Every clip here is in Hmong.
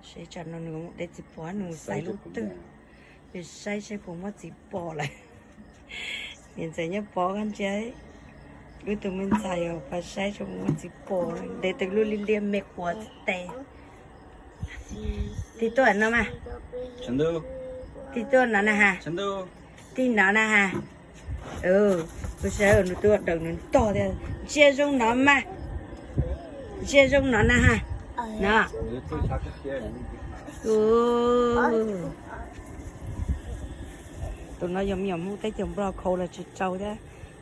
Seb tsam no nws de txiv pos nws xaiv lub twg, nws saib seb puas muaj txiv pos lawm. Niam ntxawm nyob pov koj ntsia, wb tus me ntxhais os, pab saib seb puas muaj txiv pos, de tau lub liab liab me quav tes. Tig tuaj no mas. Tig tuaj no na ha. Tig no na ha. Kuv saib nws tuaj dawm nws tog thiab. Ntsia zoo no mas. Ntsia zoo no na ha. No. Tus no yog me nyuam Hmoob teb chaws Nplog khau los tsis tsau thiab,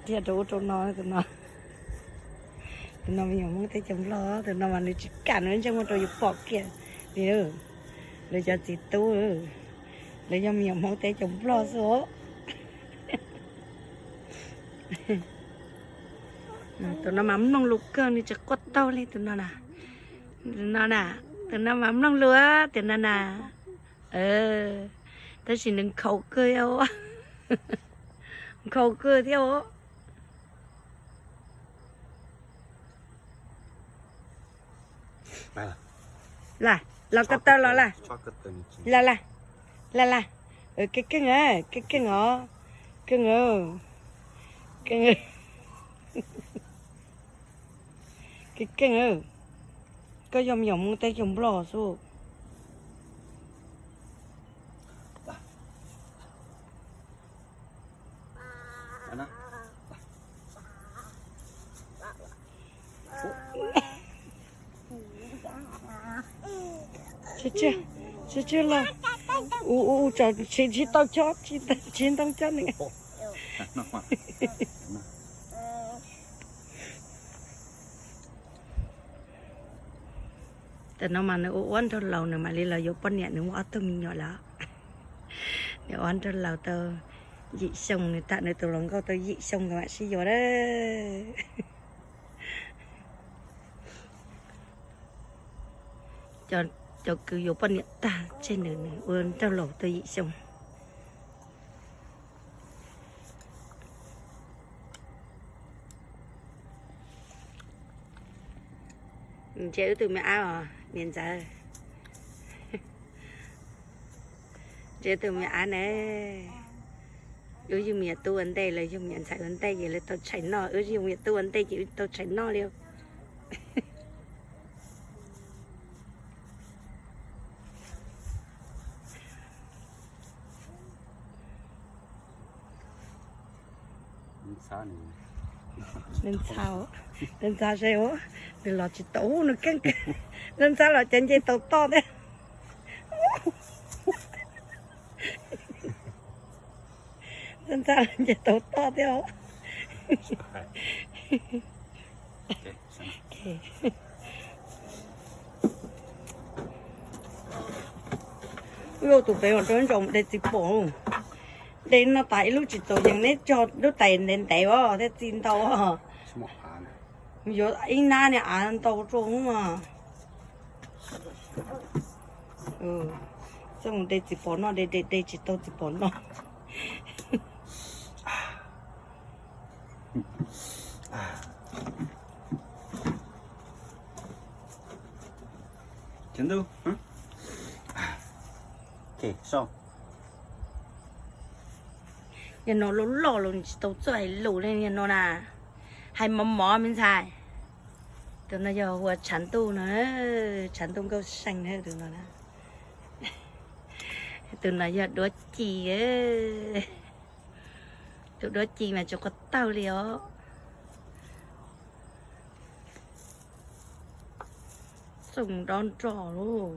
dhia rau ub rau no tus no. Tus no me nyuam Hmoob teb chaws Nplog, tus no mas nws tsis kam nws ntseej muaj rau yus pom kiag li. Lawv cov txiv tub, lawv yog me nyuam Hmoob teb chaws Nplog xwb os. Tus no mas mloog lus kawg, nws tsis quaj taug li tus no na. Tus no na, tus no mas mloog lus tias no na. Tab sis nws nkhaus kawg thiab os. Nkhaus kawg thiab os. Las, los ko taw los las. Las las. Las las. Keej keej, keej keej os. Keej, keej. Keej keej, koj yog me nyuam Hmoob teb chaws Nplog xwb. Tsis tsis los, ua ua ua tsam tsis tsis tau chob, tsis ntoo chob nws. Tam no mas nws ua ua nraug laus, nws mam li los yuav poj niam, nws muaj ob tug me nyuam lawm. Nws ua ua nraug laus tau yim xyoo, nws tham nws tus hluas nkauj tau yim xyoo nkawd mam sib yuav a. Cov kwv yuav poj niam tag tseg nws, nws ua nraug laus tau yim xyoo. Ntsia wb tus me ab os niam ntxawm. Ntsia tus me ab na. Wb yug me nyuam tub ua ntej, lawv yug me nyuam ntxhais ua ntej ces lawv tau tshais noj, wb yug me nyuam tub ua ntej ces wb tau tshais noj li. Nws ntxhab, nws ntxhab seb, nws los tsis tau, nws keej, nws ntxhab los cov nce tau toj thiab. Nws ntxhab los nce tau toj thiab. Wb ua tus pem uas rau ntsaum de txiv pos, de no tas ib lub tsis txaus yees, neb cog lub tais ntev ntev as thiaj txi ntau. Yuav ib nab niag av ntau rau. Txawj mus de txiv pos noj, de de de tsis tau txiv pos noj. Yog no loj loj los tsis tau txawj hais lus li yog no na. Hais mov mov me ntxhais. Tus no yog hu ua tshav ntuj no, tshav ntuj nkauj seej na tus no na. Tus no yog duab ci. Tus duab ci mas tsis quav tawg li os. Xoom dob nroj lauj.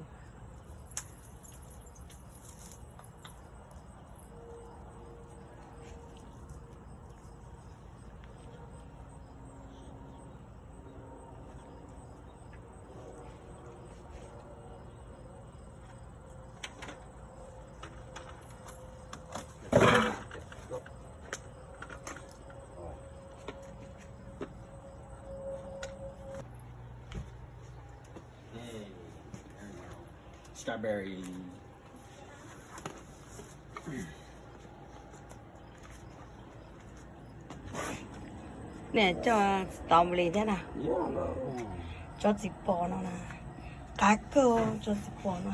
Strawberry. Niam, cov strawberry thiab na. Tsob txiv pos no na. Qab kawg tsob txiv pos no.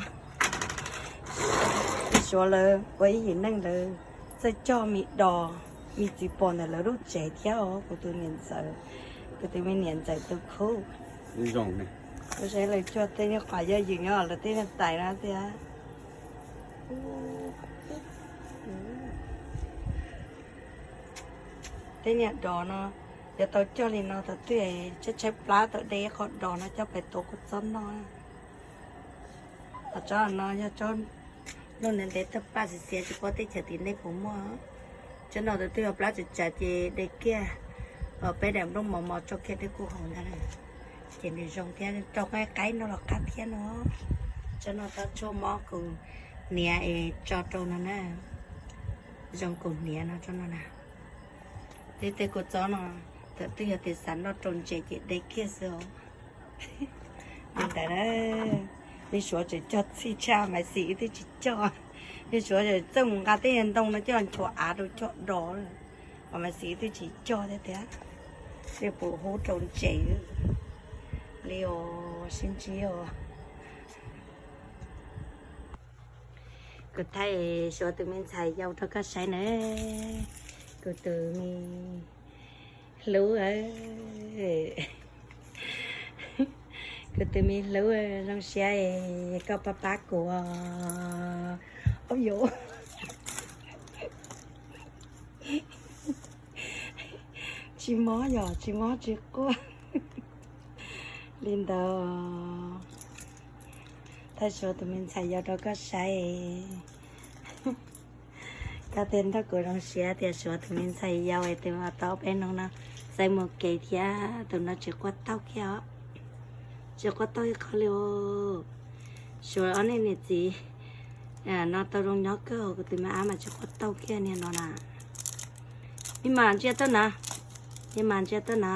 Suav lawv ua ib yim neej lawv txawj coj me dos me txiv pos ntawm lawv lub tsev thiab os, kuv tus niam ntxawm, kuv tus me niam ntxawm tus khub. Kuv saib lawv coj tej nyuag qhov yog ywm nyob lawv tej nyuag tais no thiab. Tej niag dos no yuav tau coj li no thaum twg tshaib tshaib plab tau de ib qho dos no coj pais tuav kua txob noj. Tsob no yog tsob nplooj ntev ntev tawg paj xiav xiav tsis paub teb chaws tim nej puas muaj. Tsob no thaum twg yog plab tsawv tsawv ces de kiag peb daim nplooj mos mos tso kiag tej kuj haus ntag na. Ces nws zoo thiab rau qaib qaib noj los qab thiab no. Tsob no tau tshuaj mob kaus hniav es tso rau no na. Zoo kaus hniav no tsob no na. Tej tej kua txob no thaum twg yog tias xav noj rau ntses ces de kiag xwb os. Li ntawd na, me suav tseem cog txhij tshaj, Maiv Xis wb twb tsis coj. Me suav txawj mus nqa tej ntoo no coj nchuav av rau coj dos, ho Maiv Xis wb twb tsis coj thiab tias, tej pum hub rau ntses li os, sib ntsib os. Kuv thaij suav tus me ntxhais yau rau koj saib na, kuv tus me hlub, kuv tus me hlub, zoo siab es koj pab pab kuv. Ub yuv, tsis mob yog tsis mob tsis quaj li ntawd. Thaij suav tus me ntxhais yau rau koj saib. Koj thiaj nrog kuv zoo siab tias suav tus me ntxhais yau es tus tau peb hnub no xaiv mus kev thiab tus no tsis quaj taug kiag os. Tsis quaj taug ib qho li os. Suav ob niag niam txiv no tau zoo nyob kawg, kuv tus me ab mas tsis quaj taug kiag niag no na. Ni mas ntsia tau na, ni mas ntsia tau na.